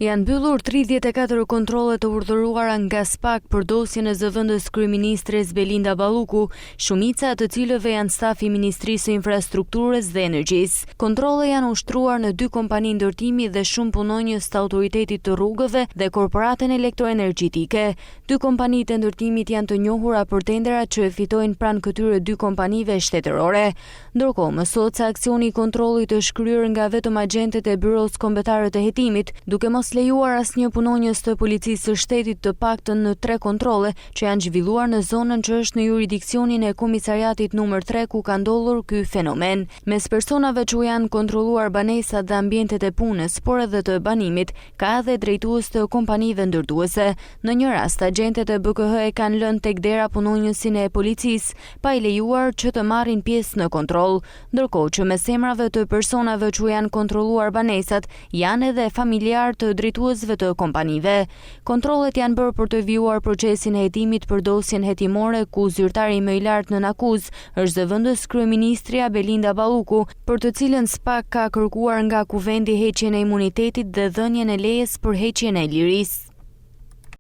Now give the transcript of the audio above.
Janë mbyllur 34 kontrolle të urdhëruara nga SPAK për dosjen e zëvendës kryeministres Belinda Balluku, shumica e të cilëve janë staf i Ministrisë së Infrastrukturës dhe Energjisë. Kontrolle janë ushtruar në dy kompani ndërtimi dhe shumë punonjës të Autoritetit të Rrugëve dhe Korporatën Elektroenergjetike. Dy kompanitë e ndërtimit janë të njohura për tenderat që fitojnë pranë këtyre dy kompanive shtetërore. Ndërkohë, mësohet se aksioni i kontrollit është kryer nga vetëm agjentët e Byrosë Kombëtare të Hetimit, duke mos lejuar asnjë punonjës të Policisë së Shtetit të paktën në tre kontrolle që janë zhvilluar në zonën që është në juridiksionin e Komisariatit numër tre ku ka ndodhur ky fenomen. Mes personave që u janë kontrolluar banesat dhe ambientet e punës, por edhe të banimit, Ka edhe drejtues të kompanive ndërtuese. Në një rast, agjentët e BKH e kanë lënë tek dera punonjësin e policisë, pa i lejuar që të marrin pjesë në kontroll. Ndërkohë që mes emrave të personave që u janë kontrolluar banesat, janë edhe familjarë të drejtuesve të kompanive. Kontrollet janë bërë për të vijuar procesin e hetimit për dosjen hetimore ku zyrtari më i lartë nën akuzë është zëvendës kryeministrja Belinda Balluku, për të cilën SPAK ka kërkuar nga Kuvendi heqjen e imunitetit dhe dhënien e lejes për heqjen e lirisë.